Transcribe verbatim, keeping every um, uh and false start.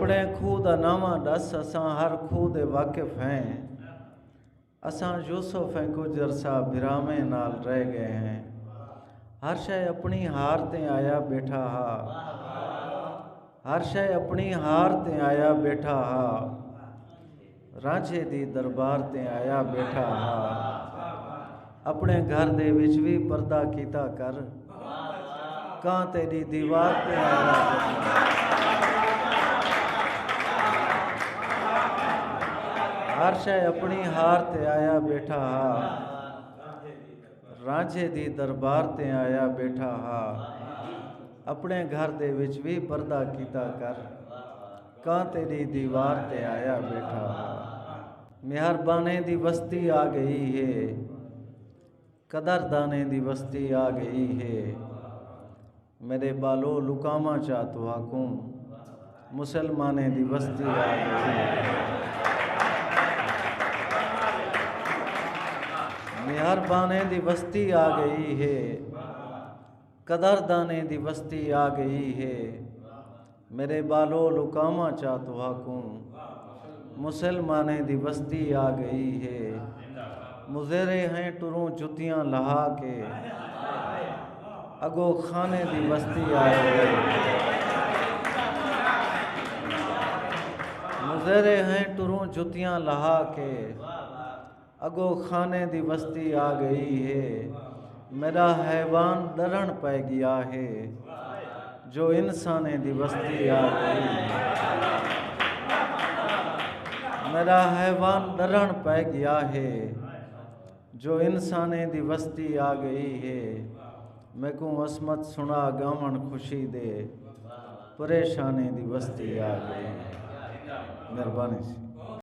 اپݨے کھوہ دا ناواں ݙس، اساں ہر کھوہ دے واقف ہیں۔ اساں یوسف ہیں، کجھ عرصہ بھراویں نال رہ ڳئے ہیں۔ ہر شے اپݨی ہار تے آیا ٻیٹھا ہا۔ ہر شے اپݨی ہار تے آیا ٻیٹھا ہا۔ رانجھے دی دربار تے آیا ٻیٹھا ہا۔ اپݨے گھر دے وچ وی پردہ کیتا کر، کاں تیݙی دیوار تے آیا ٻیٹھا ہا۔ ہر شے اپݨی ہار تے آیا ٻیٹھا ہا۔ رانجھے دی دربار تے آیا ٻیٹھا ہا۔ اپݨے گھر دے وچ وی پردہ کیتا کر، کاں تیݙی دیوار تے آیا ٻیٹھا ہا۔ مہربانیں دی وستی آ ڳئی ہے، قدردانیں دی وستی آ ڳئی ہے۔ میݙے ٻالو، لکاواں چا تہاکوں، مسلمانیں دی وستی آ ڳئی ہے۔ مہربانیں دی وستی آ ڳئی ہے، قدردانیں دی وستی آ ڳئی ہے۔ میݙے ٻالو، لکاواں چا تہاکوں، مسلمانیں دی وستی آ ڳئی ہے۔ مزیرے ہیں ٹروں جتیاں لہا کے، اڳو خانے دی وستی آ ڳئی۔ مزیرے ہیں ٹروں جتیاں لہا کے، اڳو خانے دی وستی آ ڳئی ہے۔ میݙا حیوان ݙرݨ پئے ڳیا ہے، جو انسانیں دی وستی آ ڳئی ہے۔ میݙا حیوان ݙرݨ پئے ڳیا ہے، جو انسانیں دی وستی آ ڳئی ہے۔ میکوں عصمت سݨا ڳاوݨ خوشی دے، پریشانیں دی وستی آ ڳئی ہے۔ مہربانی سی۔